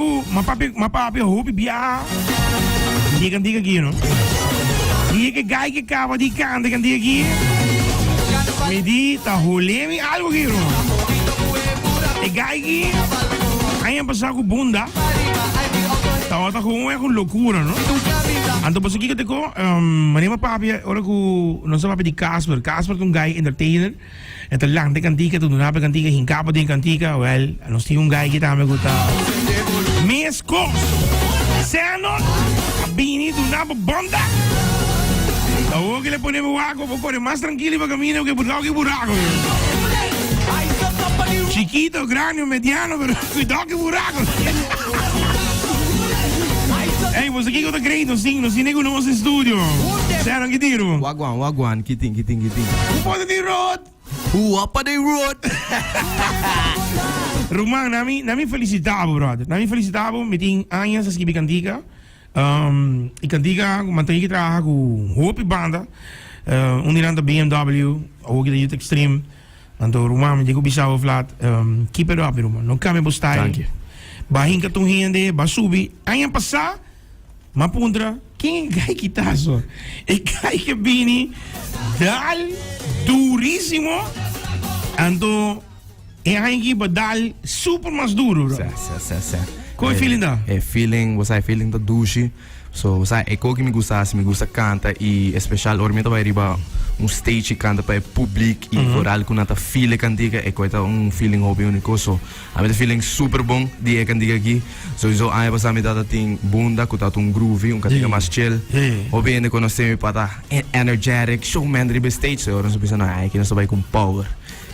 ku m'a papia m'a papia hopi biaha di e kantika aki no. Di e ke gai ke kaba di kanta e kantika aki mi di ta hole mi algu aki no. E gai aki aña pasá ku Bunda tabata gewoon echt un lokura no. Anto pasobra kiko te ko manera m'a papia ora ku nos a papia di Casper. Casper ta un gai entertainer. E ta lanta e kantika, ta duna pa e kantika, hinka pa den e kantika. Wèl, nos tin un gai aki tambe ku ta meskos. Seno a bini duna bo bondat. Awor ku el a pone bo wak, bo kore mas trankil riba kaminda ku e burgau ku e buraku. Chikito, grandi o mediano, pero kuidou ku e buraku. Ey, boso kiko ta great? Nos tin, nos tin ku nos den studio. Seno, ki tin, ruman? Wagwan, wagwan, ki tin, ki tin, ki tin. Who pone di road? Who up on the road? Ruman, na mi, na mi felicita bo, brother. Na mi felicita bo, mi tin añas a skibi kantika. Um, e kantika, ku mantengi ki traha ku hopi banda. Uh, un di nan ta BMW, awor ki ta Youth Extreme. Anto ruman, mi tin ku bisa bo flat, um, keep it up, mi ruman. No kambia bo style. Danki. Ba hinka tur hende, ba subi. Aña pasá, M'a puntra, Ken e gai ki ta so? E gai ke bini dal durísimo, anto e haña ki pa dal super mas duro, bro. Sa, sa, sa, sa. Kon e feeling ta? E feeling, bo sa e feeling ta dushi. So, bo sa e ko ki mi gusta hasi, mi gusta kanta i espeshal ora mi ta bai riba un stage i kanta pa e publik i vooral ku nan ta feel e kantika, e ko e ta un feeling hopi uniko. So, Ami ta feeling super bon di e kantika aki. Souiso aña pasa mi tata tin Bunda ku tata un groovy, un kantika mas chill. Hopi hende konosé mi pa ta energetic, showman riba e stage. So e ora nos a bisa no, aki nos ta bai ku un power.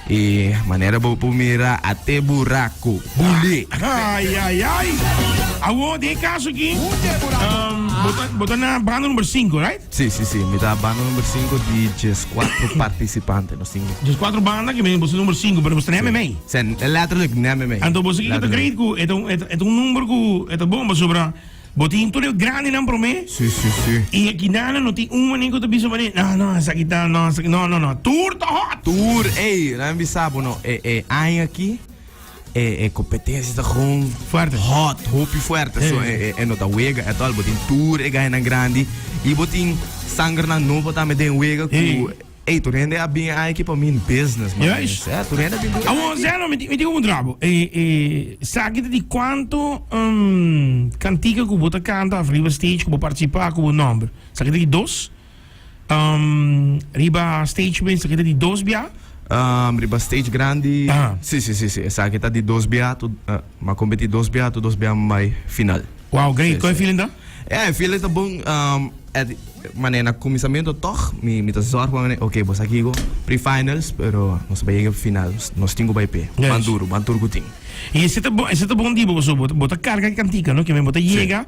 I manera bo por mira ate buraku buli. Ai ai ai. Awor den e kaso aki, bo ta bo ta na banda number sinku, right? Sí, sí, sí. Mi ta banda number sinku di dieskuatro partisipante. Nos tin. Dieskuatro banda ke men boso number sinku, pero boso ta nèm mei. Sí, letterlijk nèm mei. Anto boso kiko ta great ku e ta un, e ta un number ku e ta bon pasobra bo tin tur e grandinan promé. Sí, sí, sí. I akinan no tin un mané ku ta bisa mané, no, no, esaki ta, no, esaki, no, no, no. Tur ta hòt! Tur, ey, laat mi bisa bo no, e, e aña aki. E e competencia ta gewoon Fuerte. hot, hopi fuerte. So e e e no ta wega at all. Bo tin tur e gainan grandi y bo tin sangernan nobo tambe den wega cu Hey. ey tur hende a bin aki pa mean business man. Juist. Ja, tur hende a bin Awor, Zeno, mi tin mi tin un trabo. E e saki ta di cuanto cantica cu bo ta canta of riba stage cu bo participa cu bo nomber? Saki ta di dos? Riba stage mes esaki ta di dos bia? Riba stage grandi, si si si si esaki ta di dos bia, mi a competi dos bia, tur dos bia mi bai final. Wow, great, con e feeling ta? Ya, e feeling ta bon, manera na cuminsamento toch mi mi ta zorg pa manera ok bo sa kico, pre-finals pero nos ta bai yega final, nos tin cu bai pe, ban duro, ban tur cu tin. Y ese ta bon, ese ta bon di bo pasobra bo ta carga e cantica no, kimen bo ta yega.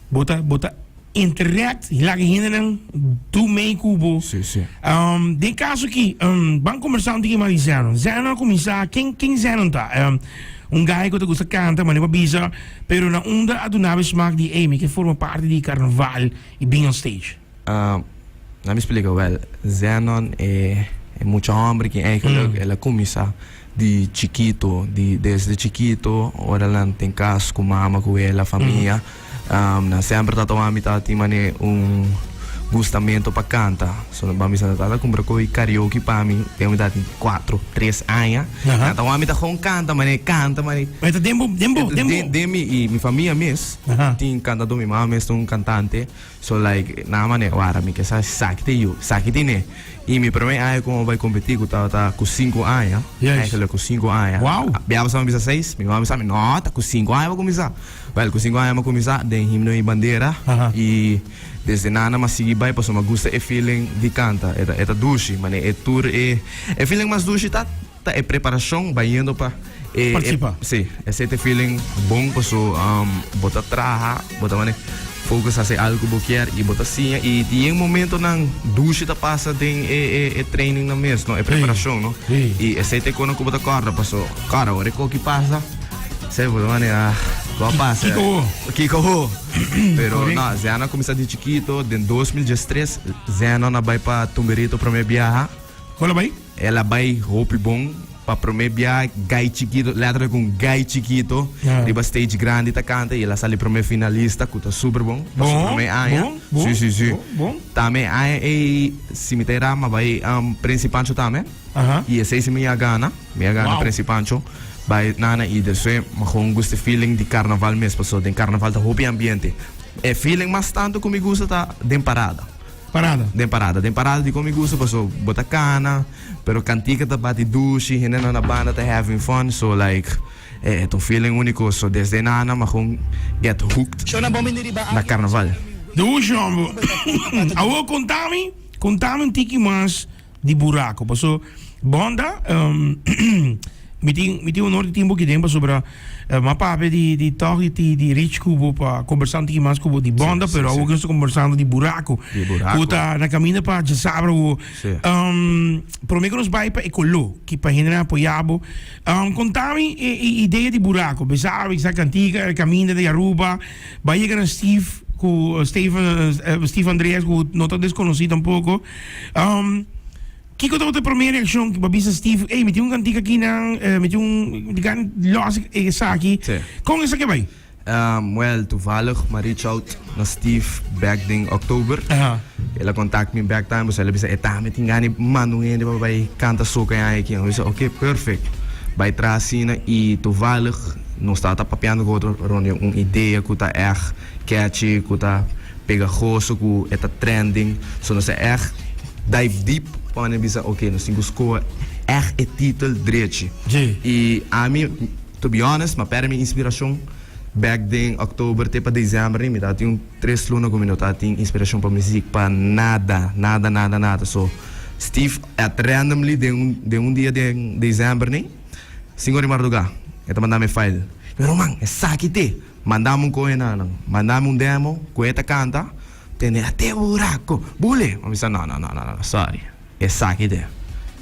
Bo ta bo ta interact y laga hendenan do mee cu bo. Sí, sí. Um, den caso aki, um, ban conversa un tiki mas di Zenon. Zenon a cuminsa, ken, ken Zenon ta? Um, un guy cu ta gusta canta, manera pa bisa, pero na unda a duna bo e smaak di, ey, mi ke forma parti di carnaval y bin on stage? Um, laat mi splika, wel, Zenon e, e mucha homber ki eigenlijk el a cuminsa di chikito, di desde chikito, ora nan tin cas cu mama, cu wela, famia, nan semper ta tawami ta tin mane un gustamento pa canta. So nan bisa nan tata cumpra coy karaoke pa mi, ten mi ta tin cuatro, tres aña. Nan tawami ta gewoon canta mane, canta mane. Ma e ta den bo, den bo, den bo. Den mi y mi famia mes tin cantador, mi mama mes ta un cantante. So like nan a manera wara mi ke sa esaki ta yu, esaki tine. I mi prome aña ku mi bai kompetí ku tabata ku sinku aña, eigenlijk ku sinku aña. Wow! Bia pasá mi bisa seis, mi mama bisa mi no ta ku sinku aña bo kuminsá. Wèl ku sinku aña mi a kuminsá den himno i bandera i desde nana mi a sigui bai pasobra mi a gusta e feeling di kanta, e ta e ta dushi, manera e tur e e feeling mas dushi ta. Ta e preparacion bayendo pa e Participa. Si, esey ta e feeling bon paso bo ta traha, bo ta mane focus haci algo cu bo kier y bo ta siña y tin yen momentonan dushi ta pasa den e e e trainingnan mes no, e preparacion no. Y esey ta e conan cu bo ta corda paso corda ora e coki pasa esey bo ta mane ah cu a pasa. Kico ho? Kico ho? Pero no, Zenon a cuminsa di chikito den 2013 Zenon a bay pa Tumberito prome biaha. Hola bay? El a bay hopi bon. Pa prome bia gai chikito, letterlijk un gai chikito, riba stage grandi ta canta y el a sali prome finalista cu ta super bon. Pa su prome aña. Bon, bon, Si, si, si. bon, bon. Tambe aña ey, si mi ta era, m'a bay Prince y Pancho tambe. Y esey si mi a gana. Mi a gana Wow. Prince y Pancho. Bay nana y despues m'a gewoon gusta e feeling di carnaval mes, pasobra den carnaval ta hopi ambiente. E feeling mas tanto cu mi gusta ta den parada. Parada. Den parada. Den parada dikon mi gusta paso bo ta kana, pero kantika ta bati dushi, hendenan na banda ta having fun, so like e ta un feeling uniko. So desde nana mi a gewoon get hooked na karnaval. Dushi homber. Awor kontami, kontami un tiki mas di buraco paso bonda mi tin mi tin honor di tin bo kiden pasobra m'a papia di di tog di ti di Rich cu bo pa combersa un tiki mas cu bo di bonda pero awor nos ta combersando di buraco cu ta na caminda pa djasabra awo prome cu nos bay pa e colo ki pa hendenan apoya bo contami e e idea di buraco bisa bisa cantica e caminda di Aruba bay yega na Steve cu Steven Steve Andreas cu no ta desconoci tampoco. Um, kiko tabata e prome reaccion ki bo a bisa Steve, ey, mi tin un cantica aki nan, eh, mi tin un, mi tin gana los esaki. Sí. Con esaki a bay? Um, well, toevallig, m'a reach out na Steve back den oktober. Aha. El a contact mi back time, pues el a bisa, e tambe tin gana di manda un hende pa bay canta soca e aña aki. Mi bisa, ok, perfect. Bay traha asina y toevallig nos tabata papiando cu otro rond di un idea cu ta echt catchy, cu ta pegajoso cu e ta trending so nos a echt dive deep pa manera bisa ok nos tin cu scoha echt e titel drechi y ami to be honest m'a perde mi inspiracion back den october te pa december ni mi ta tin un tres luna cu mi no ta tin inspiracion pa muziek pa nada nada nada nada so Steve at randomly den un den un dia den december ni cinco di marduga e ta manda mi e file mi ruman esaki te. Mandami un koe na nan. Mandami un demo ku e ta kanta, tende a te buraco, bule! Mi bisa no, no, no, no, no, sorry, esaki te.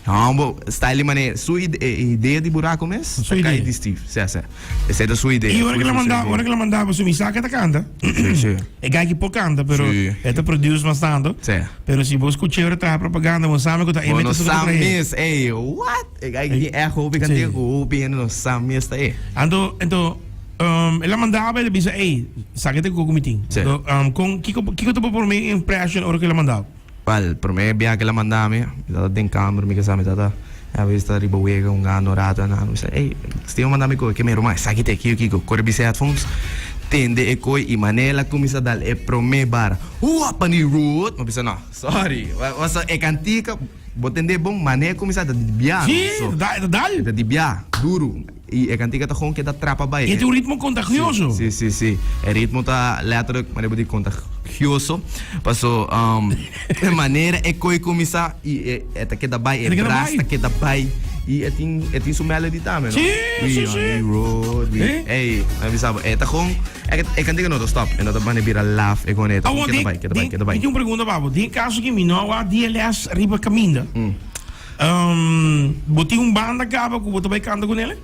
Hombo, style di manera, su e idea di buraco mes Su ta kai idea. di Steve, sè, sè. Esei ta su idea. I ora Full ku el a full su manda, idea. ora ku el a manda pasobra mi sa ku e ta kanta. Si, si. E guy ki por kanta, pero Si. e ta produce mas tanto. Sè. Pero si bo skuch'é ora traha propaganda, bo sa mi ku ta e Bo mester no su ku ta sa trahe. mes, ey, what? E guy ki tin echo hopi kantiga Si. ku hopi hende no sa mes ta e. Anto, anto, El a mandaba, el a bisa, Ey, saki te ku mi tin. Sí. Anto, kon, kiko, kiko ta bo promé impression ora ku el a mandaba? Wel, promé bia ku el a manda mi, mi tabata den kamer, mi kasa mi tabata a bes ta riba wega hungando un rato anan. Mi bisa, Ey, Steven manda mi koe, ke mi ruman, esaki te, kiko, kiko? Kore bisa e headphones, tende e koe i manera el a kuminsá dal e promé bar, Wap on the road! Mi a bisa, No, sorry, pasobra e kantika, bo tende bon, manera e kuminsá ta di bia, no? Sí, So, ta dal, e ta dal. E ta di bia, duru. I e kantika ta gewoon keda trapa bai. I e tin un ritmo kontagioso. Si, si, si. E ritmo ta letterlijk, manera bo di, kontagioso. Paso, e manera e koi kuminsá i e e ta keda bai, e bras ta keda bai. I e tin e tin su melody tambe, no? Si, si, We si. on the road, we Eh? Ey, mi a bisa bo, e ta gewoon, e kantika no ta stop, e no ta mane bira laf, e gewoon e ta Awor, keda bai, keda bai, keda bai. Mi tin un pregunta pa bo. Den kaso ku mi no a wak DLS riba kaminda, Bo tin un banda caba cu bo ta bay canta cu nele?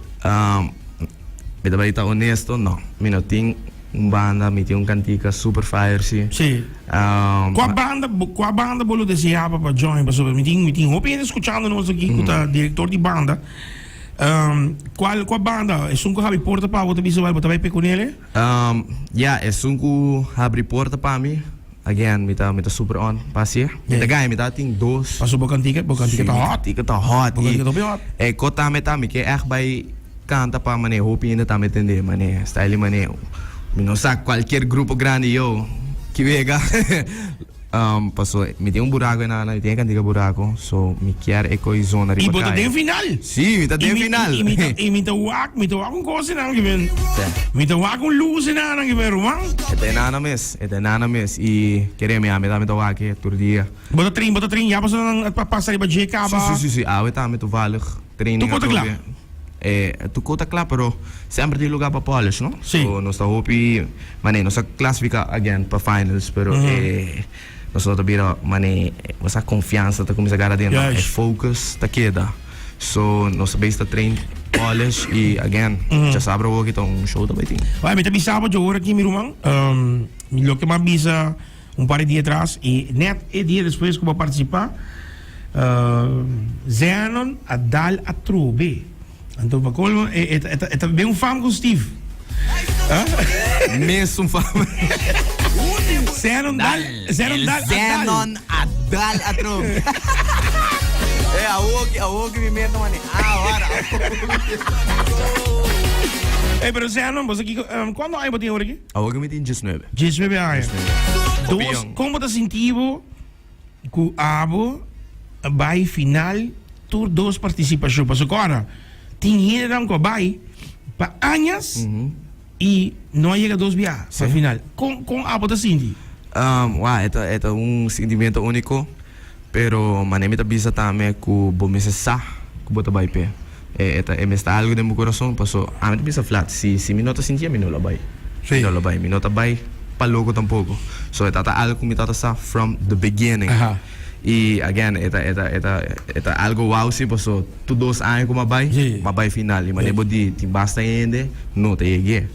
Mi ta bay ta honesto, no. Mi no tin un banda, mi tin un cantica super fire si. Si. Cua banda, cua banda bo lo deseaba pa join? Pasobra mi tin, mi tin hopi hende scuchando nos aki cu ta director di banda. Cual, cua banda? Esun cu habri porta pa bo ta bisa bo ta bay pe cu nele? Ya, esun cu habri porta pa mi. Again, mi ta mi ta super on pa hacié. Mi ta gaya, mi ta tin dos. Paso bo cantica, bo cantica ta hot. Cantica ta hot. Bo cantica ta hopi hot. E ko tambe ta, mi ke echt bai canta pa mane hopi hende tambe tende mane style di mane. Mi no sa cualkier grupo grandi yo ki wega. Paso mi tin un buraco enana, mi tin e cantica buraco, so mi kier e koe zona riba I bo ta kaya. den final. Sí, mi ta den final. I mi ta, i mi ta wak, mi ta wak un cos enan ki ben. Mi ta wak un luz enan ki ben, ruman. E ta enana mes. E ta enana mes y kere mi ami tambe ta wak e tur dia. Bo ta train, bo ta train ya pasobra nan a pasa riba dje caba. Si, si, si, si. Awe tambe toevallig training Tur cos ta cla? atrobe. E, tur cos ta cla, pero semper tin lugar pa polish, no? Si. So nos ta hopi, mane, nos a clasifica again pa finals, pero e nos no ta bira, mane, bo sa confiansa ta cuminsa gara den, no? E focus ta keda. So nos ta bezig ta train, polish y again djasabra awoki ta un show ta bay tin. Bai mi ta bisa bo dje ora aki mi ruman, loke mi a bisa un par di dia atras y net e dia despues ku bo a participa, Zenon a dal atrobe. Anto pa colmo e e ta e ta ben un fam cu Steve. Mesun fam. Zenon dal, Zenon dal, El Zenon a dal atrobe. Eh, awoki, awoki mi meta mane. Ah, ora. Hey, pero Zenon, bo sa kiko, um, cuando aña bo tin awor aki? Awoki mi tin 19. 19 aña. 19. Dos, con bo ta sinti bo Ku abo a bai final tur dos partisipashon pasobra ku ora tin hendenan ku a bai pa añas i no a yega dos biaha pa final. Kon kon abo ta sinti? Wou e ta e ta un sintimento uniko pero manera mi ta bisa tambe ku bo mester sa ku bo ta bai p'e. E ta e mester algu den bo kurason paso ami ta bisa flat si si mi no ta sintié mi no lo bai mi no lo bai mi no ta bai pa loko tampoko so e ta ta algu ku mi tabata sa from the beginning i again e ta e ta e ta e ta algu wow si paso tur dos aña ku mi a bai mi a bai final i manera bo di tin basta hende no ta yeg'é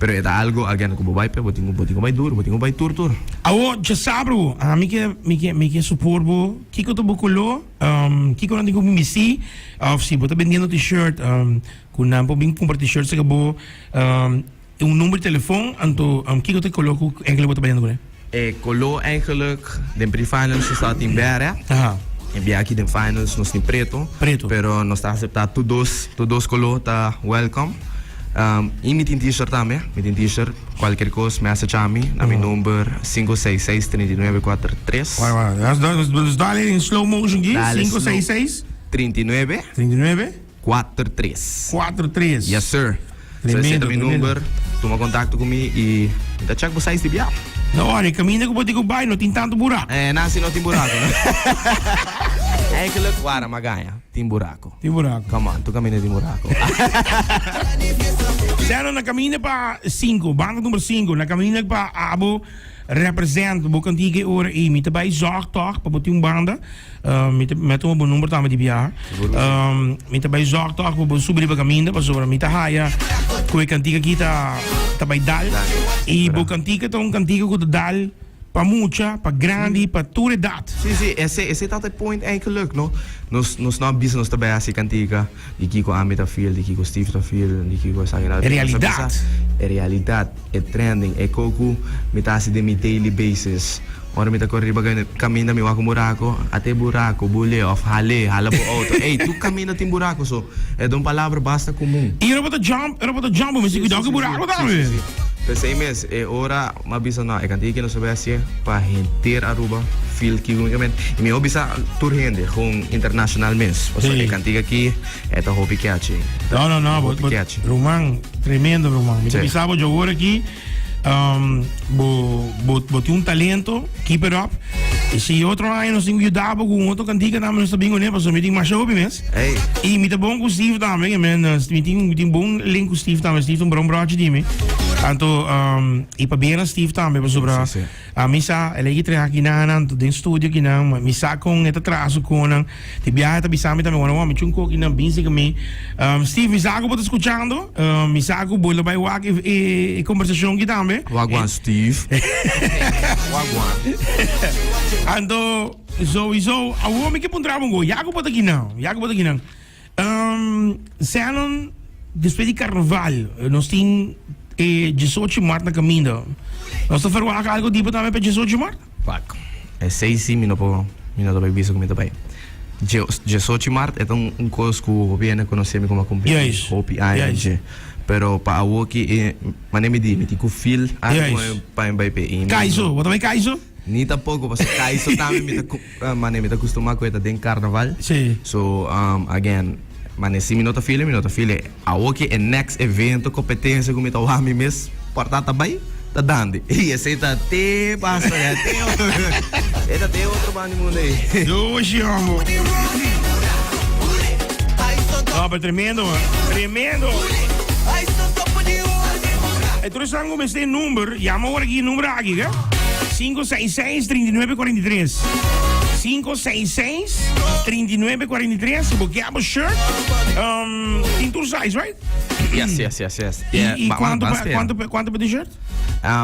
pero e ta algu again ku bo bai p'e bo tin ku bo tin ku bai duru bo tin ku bai tur tur. Awor djasabra bo ami ke mi ke mi ke support bo kiko ta bo koló? Kiko nan tin ku bin bisti of si bo ta bendiendo t-shirt ku nan por bin kumpra t-shirt saka bo un number di telefon anto kiko ta e koló ku eigenlijk bo ta bendiendo kuné? E koló eigenlijk den pre-finals nos tabatin bèrdè e bia aki den finals nos tin preto pero nos ta aseptá tur dos tur dos koló ta welcome i mi tin t-shirt tambe mi tin t-shirt. Cualkier cos message ami na mi number 566 39 43. Wara wara, dus dale in slow motion ki, Dale 566. 39. 39. 43. 43. Yes sir. Tremendo, so ese ta mi tremendo. number, tuma contacto cu mi y mi ta check bo size di bia. No, ora e caminda cu bo tin cu bay no tin tanto buraco. Eh, na si no tin buraco no. Eigenlijk, wara, m'a gaña, tin buraco. Tin buraco. Come on, tur caminda tin buraco. Seno na caminda pa cinco, banda number cinco, na caminda pa abo represent bo cantica e ora y mi ta bay zorg toch pa bo tin un banda. Uh, mi ta mi a tuma bo number tambe di biaha. Um, mi ta bay zorg toch pa bo subi riba caminda pasobra mi ta haya cu e cantica aki ta ta bay dal. Y bo cantica ta un cantica cu ta dal Pa mucha, pa grandi, pa tur edat. Sí, sí, ese, ese ta e point eigenlijk, no? Nos, nos no a bisa nos ta bay haci cantica di kico ami ta feel, di kico Steve ta feel, di kico esaki ta E realidad. E realidad, e trending, e co cu mi ta haci den mi daily basis. Ora mi ta core riba caminda mi wak un buraco, ate e buraco, bule of hale, hala bo auto. Ey, tur caminda tin buraco, so e ta un palabra basta comun. Y ora bo ta jump, ora bo ta jump bo mester cuidao cu e buraco tambe. Sí, sí, sí. P'esey mes, e ora. M'a bisa no, e kantiga ki nos a bay hacié pa henter Aruba feel ki únicamente. Y mi hopi bisa tur hende, gewoon internacional mes. Pasobra e kantiga aki e ta hopi catchy. No, no, no, Hopi catchy. Ruman, tremendo ruman. Mi ta bisa bo djawor aki, bo, bo, bo tin un talento, keep it up. Y si otro aña nos tin ku yuda bo ku un otro kantiga tambe nos ta bin kuné, pasobra mi tin masha hopi mes. Ey. Y mi ta bon cu Steve tambe, que men, mi tin, mi tin bon link cu Steve tambe. Steve ta un bron brochi di mi. Anto, um, y pabia na Steve tambe, pasobra Sí, sí. a mi sa, el a yega traha kinan, anto den studio kinan, ma mi sa con e ta traha su conan. Di biaha e ta bisa mi tambe, bueno, mi chun ko kinan, bin sega mi. Steve, mi sa cu bo ta scuchando, mi sa cu bo lo bay wak e, e, e conversacion ki tambe. Wagwan, Steve. Wagwan. Anto, Souiso, awor mi ke puntra bo un ya ku bo ta kinan, ya ku bo ta kinan. Zenon, despues di karnaval, nos tin e diesocho mart na kaminda. Nos ta ferwagt algo di bo tambe pa diesocho mart? Wak, esei si mi no por, mi no ta bai bisa ku mi ta bai. Diesocho mart e ta un kos ku hopi hende konosé mi komo a kumpli hopi aña dje. Pero pa awoki e manera mi di, mi tin ku feel algo pa mi bai p'e. Kaiso, bo ta bai Kaiso? Ni tampoco, pasobra Kaiso tambe mi ta mane mi ta custuma cu e ta den carnaval. Sí. So, again, mane si mi no ta feel e, mi no ta feel e. Awor ki e next evento, competencia cu mi ta wak mi mes porta ta bay, ta dande. Y esey ta te pasa ya, te otro, e ta te otro banda di mundo ey. Dushi hombo. No, pero tremendo, man. Tremendo. E tur esnan cu mester e number, yama ora aki e number aki, ke? 566 39 43. 566 39 43. Si bo ke abo shirt, tin tur size, right? Yes, yes, yes, yes. Y, Yeah, y ba- cuanto ba- pa, cuanto pa, cuanto pa t-shirt?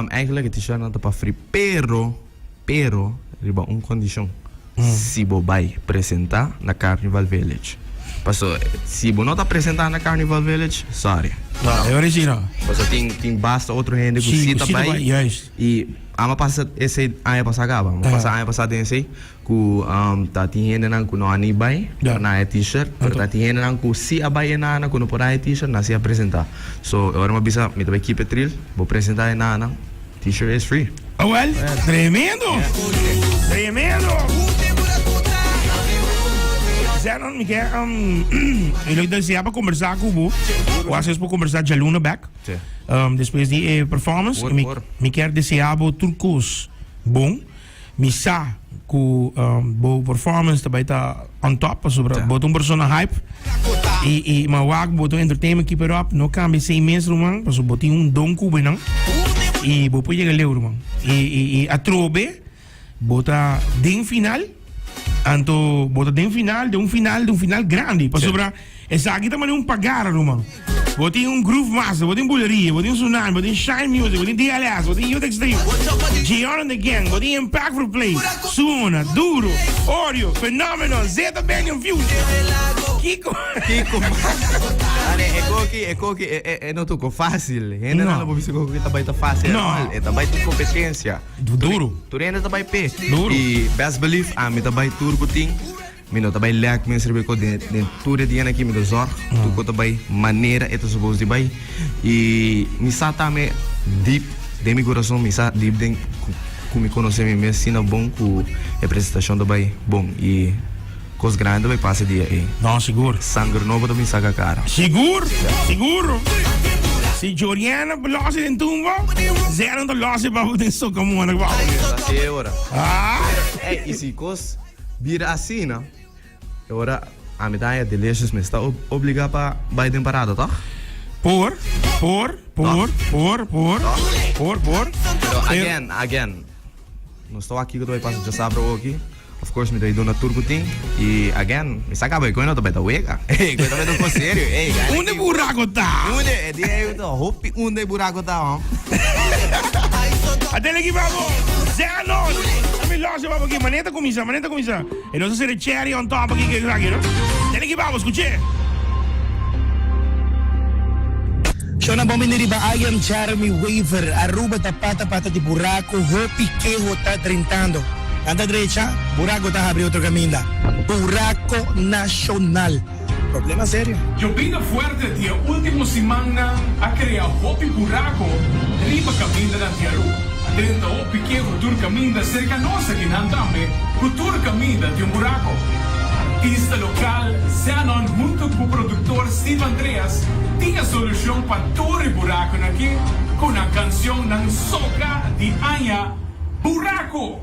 Eigenlijk e t-shirt nan ta pa free, pero, pero, riba un condicion. Si bo bai presenta na Carnival Village. Paso si bo no ta presenta na Carnival Village, sorry. No, e ora si no. Paso tin tin basta otro hende ku Si, si ta ku si ta bai. bai, juist. I amo pasa esei aña pasa kaba. Amo pasa aña pasa den esei ku ta tin hendenan ku no a ni bai Ja. pa nan e t-shirt, pero Anto. ta tin hendenan ku si a bai e nana ku no por haña e t-shirt, nan si a presenta. So e ora mi a bisa mi ta bai keep e trill, bo presenta e nana. T-shirt is free. Oh well, tremendo! Tremendo! Zenon, mi ke um, mi lo desea pa conversa ku bo. O haces pa conversa djaluna back. Sí. Um, despues di e performance, Por, mi, por. mi kier desea bo tur kos bon. Mi sa ku um, bo performance ta bai ta on top pasobra bo ta un persona hype i i ma wak bo ta un entertainment keep it up no cambia esei mes ruman pasobra bo tin un don ku bo nan i bo por yega leu ruman i i i atrobe bo ta den final anto bo ta den final den un final den un final grandi pasobra Esaki ta manera un pagara, ruman. Bo tin un Groove Master, bo tin Buleria, bo tin Tsunami, bo tin Shine Music, bo tin DLS, bo tin Youth Extreme, Jeon and the Gang, bo tin Impactful Play, Suna, Duro, Oreo, Fenomeno, Zeta Band and Fusion. Kiko? Kiko mas? Ane, e koki, e koki, e, e, e no toko fácil. Hende No. no lo bisa koki ta bai ta fácil. No. E ta bai tu competencia. Duro. Tur hende ta bai pe. Duro. I best believe, ami ta bai tur ku tin. Mi no ta bai lek mes riba e ko den den tur e dianan aki mi ta zorg tur ko ta bai manera e ta supos di bai y mi sa tambe deep den mi kurason mi sa deep den ku mi konosé mi mes asina bon ku e presentashon ta bai bon y kos grandi ta bai pasa e dia ei. No, sigur. Sanger nobo ta bin saka kara. Sigur, sigur. Si Joriana losi den tumba, Zenon ta losi pa den sokamona. Así e ora. Ah! Ey, y si kos. Bira asina, e ora ami ta haña Delicious mes ta obligá pa bai den parada, tòg? Por, por, por, por, por, por, por. Pero again, again, nos ta wak kiko ta bai pasa djasabra oki. Of course mi ta bai duna tur ku tin. I again, mi sa kaba e koe no ta bai ta wega. E koe ta bai ta un kos serio. Ey, gana Unda e ki- buraco ta? Unda, e dia ei ta hopi unda e buraco ta, hò. Atele ki babo! Zenon! Ami los babo aki. Manera ta cuminsa, manera ta cuminsa. E nos a hacer e cherry on top aki, que aki, no? Atele ki babo, scuche! Shona bon bini riba I am Jeremy Wever Aruba ta pata pata di buraco hopi keho ta drentando nan ta drecha buraco ta habri otro caminda buraco nacional. Problema serio. Yobida fuerte di e ultimo simannan a crea hopi buraco riba camindanan di Aruba. A drenta hopi keho tur caminda cerca nos akinan tambe cu tur caminda tin un buraco. Artista local Zenon hunto cu productor Steve Andreas tin e solucion pa tur e buraconan aki cu nan cancion nan soca di aña Buraco!